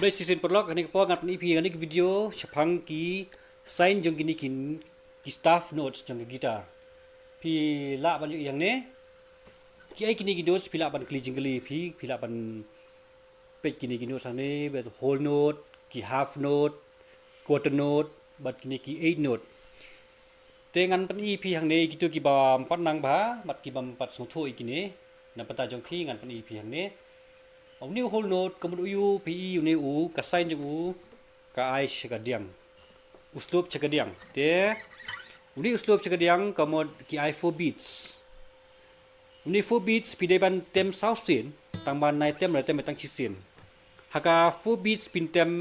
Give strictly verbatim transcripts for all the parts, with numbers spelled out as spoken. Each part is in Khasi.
Khublei shisien paralok, hangne ka por ngan pyni phi hangne ka video shaphang ki sign jong kine ki, ki staff notes jong ka guitar. Phi lah ban ïohi hangne. Ki ei kine ki notes, phi lah ban kylli jingkylli, phi, phi lah ban peit kine ki notes hangne, bad whole note, ki half note, quarter note, bad kine ki eighth note. Te ngan pyni phi hangne kito ki bym pat nang bha, bad ki bym pat sngewthuh ïa kine. Na bynta jong phi ngan pyni phi hangne. Une u whole note, ka mut u ïoh phi une u, ka sign jong u, ka ai sha kadiang. U slope sha kadiang. Te, une u slope sha kadiang, ka mut ki ai four beats. Une four beats, phi dei ban tem saw sien, tang ban nai tem, re tem tang shisien. Ha ka four beats, phin tem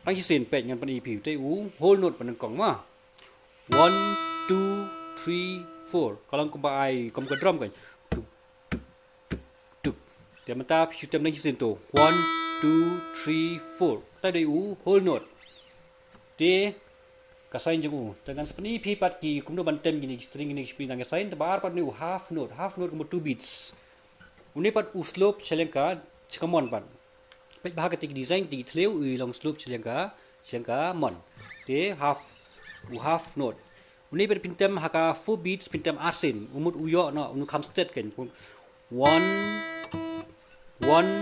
tang shisien, peit ngan pyni phi, te u whole note ban nyngkong ma. One, two, three, four. Ka long kumba ai, kum ka drum kan. Tuk, tuk, tuk, tuk. Te mynta phi shu tem tang shisien to. One, two, three, four. Te dei u whole note. Te ka sign jong u. Te ngan sa pyni phi pat ki kumno ban tem kine ki string kine ki string nang ka sign. Te ba ar pat une u half note. Half note ka mut two beats. Une pat u slope sha lyngkha, sha kamon pat. Peit bha kata ki design, kata ki thliew, u long slope sha lyngkha, sha lyngkha mon. Te half, u half note. Une pat phin tem ha ka four beats, phin tem arsien. U mut u ïoh noh, une u kham stet kan. One, one,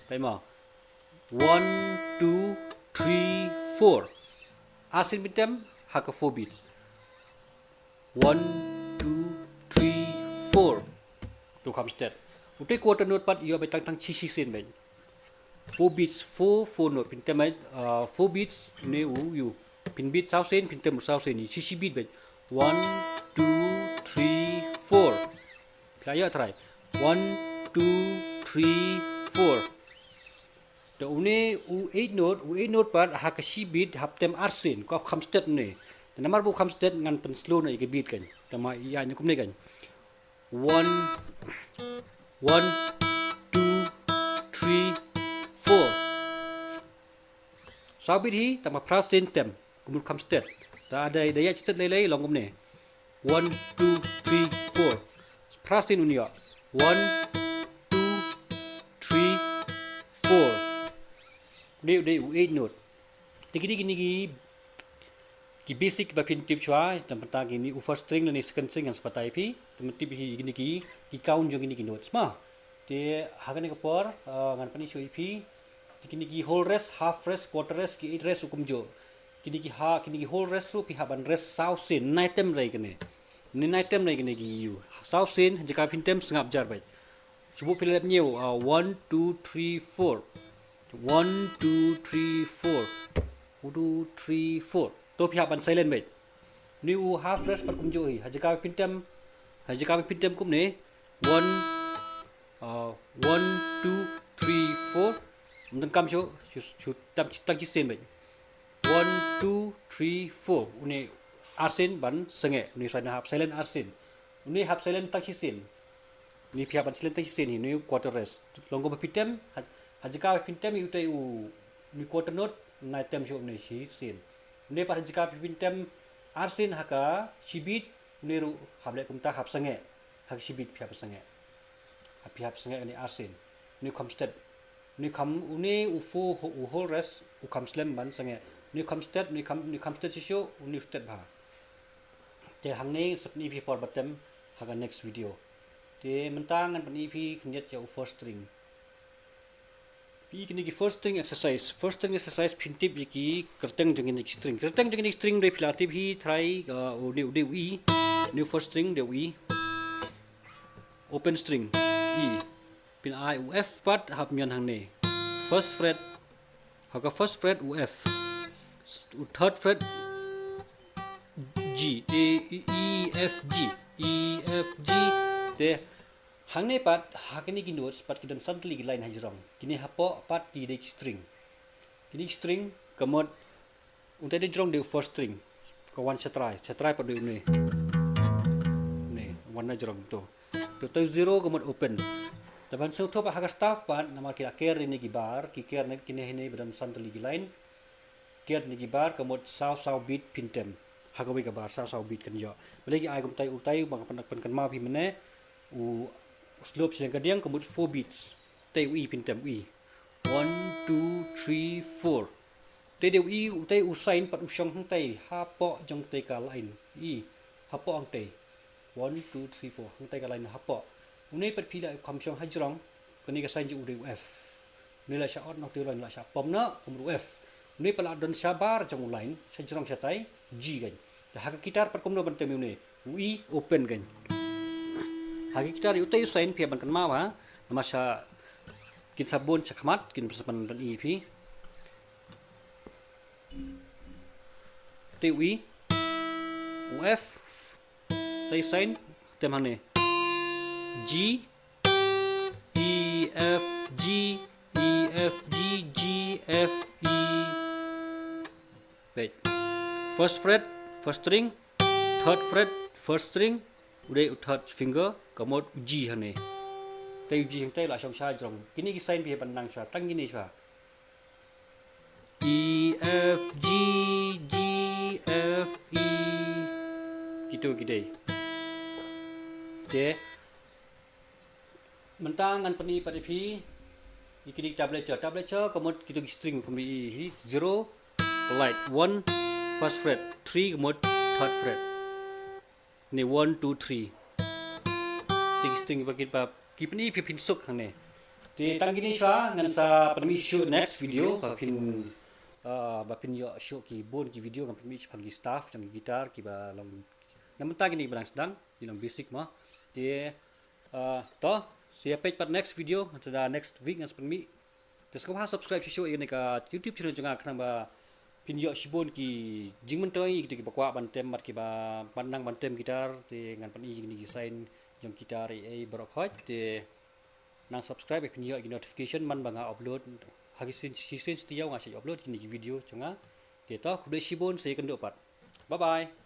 peit mo. One, two, three, four. Arsien phin tem ha ka four beats. One, two, three, four. To kham stet. Ute quarter note pat ïoh beit tang tang shi shisien beit. Four beats, four, four note. Phin tem beit, uh, four beats, une u ïoh. Phin beat saw sien, phin tem saw sien, shi shi beat beit. One, two, three, four. Phi la ïoh try. One, two, three, four. Te une u eighth note, u eighth note pat ha ka shi beat hap tem arsien, ka kham stet une. Te namar ba u kham stet ngan pyn slow noh ïa ka beat kan. Te ma ïa ne kumne kan. One, one, two, three, four. Saw beat hi, tang ba phra sien tem, ka mut kham stet. Te da, da ïa stet lei lei long kumne. One, two, three, four. Phra sien un ïoh. One, two, three, four. Une u dei u eighth note. Te kine kine ki, ki basic ba phin tip shuwa, te mynta kine u first string lane second string ngan sa batai phi, te mynta tip hi kine ki, ki count jong kine ki notes ma. Te ha kane ka por, uh, ngan pyni shuwa ïa phi. Te kine ki whole rest, half rest, quarter rest, ki eighth rest u kumjuh. Kine ki ha, kine ki whole rest ruh phi hap ban rest saw sien, nai tem re kine. Nai tem re kine ki ïoh. Saw sien, jaka phin tem sngap jar beit. Shu buh phi lep ñiew, uh, one, two, three, four. One, two, three, four. One, two, three, four. To phi hap ban silent beit. Une u half rest pat kumjuh hi. Ha jaka phin tem, ha jaka phin tem kumne. One, uh, one, two, three, four. Mynta kam shu, shu, shu tam, tam shisien beit. One, two, three, four. Une arsien ban sangeh. Une sa hap silent arsien. Une hap silent tang shisien. Une phi hap ban silent tang shisien hi, une quarter rest. Long kumba phi tem, ha, ha jaka phin tem ïa utai u, une quarter note, nai tem shuh une shisien. Une pat ha jaka phin tem arsien ha ka shi beat, une ruh hap leh kumta hap sangeh. Ha ka shi beat phi hap sangeh. Ha phi hap sangeh kane arsien. Une kham stet. Une kham, une u four, u whole rest, u kham slem ban sangeh. Une kham stet, une kham, une kham stet shisha, une stet bha. Te hangne sa pyni phi por ba tem ha ka next video. Te mynta ngan pyni phi khyndiat ïa u first string. Phi kine ki first string exercise. First string exercise phin tip ïa ki kyrteng jong kine ki string. Kyrteng jong kine ki string dei phi la tip hi try, uh, u dei, u dei u E. Une u first string dei u E. Open string E. Phin ai u F pat hap mian hangne. First fret. Ha ka first fret u F. U third fret G. E, E, E, F, G. E, F, G. Te hangne pat ha kine ki notes pat ki don san tylli ki line ha jrong. Kine hapoh pat ki dei ki string. Kine ki string ka mut Utai da jrong dei u first string. Ka wan shatrai, shatrai pat dei une. Une, wan na jrong to. To, to zero ka mut open. Da ban sngewthuh pat ha ka staff pat, namar ki la ker ïa kine ki bar, ki ker ne kine hine ba don san tylli ki line. Ker ïa kine ki bar ka mut saw saw beat phin tem. Ha kawei ka bar saw saw beat kan ïoh. Balei ki ai kumtai utai, ba nga pyn, pynkynmaw phi mynne. U slope sha lyngkha diang ka mut four beats. Te u E phin tem u E. One, two, three, four. Te dei u E, utei u sign pat u shong hangtei hapoh jong tei ka line. E, hapoh hangtei. One, two, three, four. Hangtei ka line hapoh. Une pat phi la kham shong hajrong. Kane ka sign jong u dei u F. Une la shah ot noh te u line la shah pom noh, kum u F. Une pat la don shabar jong u line, shajrong shatai, G kan. Te ha ka guitar pat kumno ban tem ïa une, u E open kan. Ha ka guitar ïa utei u sign phi hap ban kynmaw ha, namar sha kin sa bun sha khmat, kin sa ban ban E phi. Te u E, u F, tei sign, tem hangne. G, E, F, G, E, F, G, G, F, E. Peit. First fret, first string, third fret, first string, u dei u third finger, ka mut u G hangne. Te u G hangtei la shong shajrong. Kine ki sign phi hap ban nang shuwa, tang kine shuwa. E, F, G, G, F, E. Kito ki dei. Te mynta ngan pyni pat ïa phi ïa kine ki tablature. Tablature ka mut kito ki string kumne, hi zero, light, one, first fret, three ka mut third fret. Ne one, two, three. Te ki string ba ki ba ki pyni phi phin suk hangne. Te tang kine shuwa ngan sa pynmih shuh next video ba phin, ah, ba phin ïoh shuh ki bun ki video ngan pynmih shaphang ki staff jong ki guitar kiba long. Na mynta kine ba dang sdang, ki long basic mo. Te, ah, to, sa ïa peit pat next video, ngan sa da next week ngan sa pynmih. Te sngewbha subscribe shuh shuh ïa kane ka YouTube channel jong nga khnang ba phin ïoh shibun ki jingmyntoi ïa kito kiba kwah ban tem bad kiba, ban nang ban tem guitar, te ngan pyni ïa kine ki sign jong guitar ei ei baroh khoit, te nang subscribe ïa phin ïoh ki notification man ba nga upload. Ha ki sien, shisien shi taïew nga shait upload kine ki video jong nga. Te to, khublei shibun, sa ïakynduh pat. Bye bye.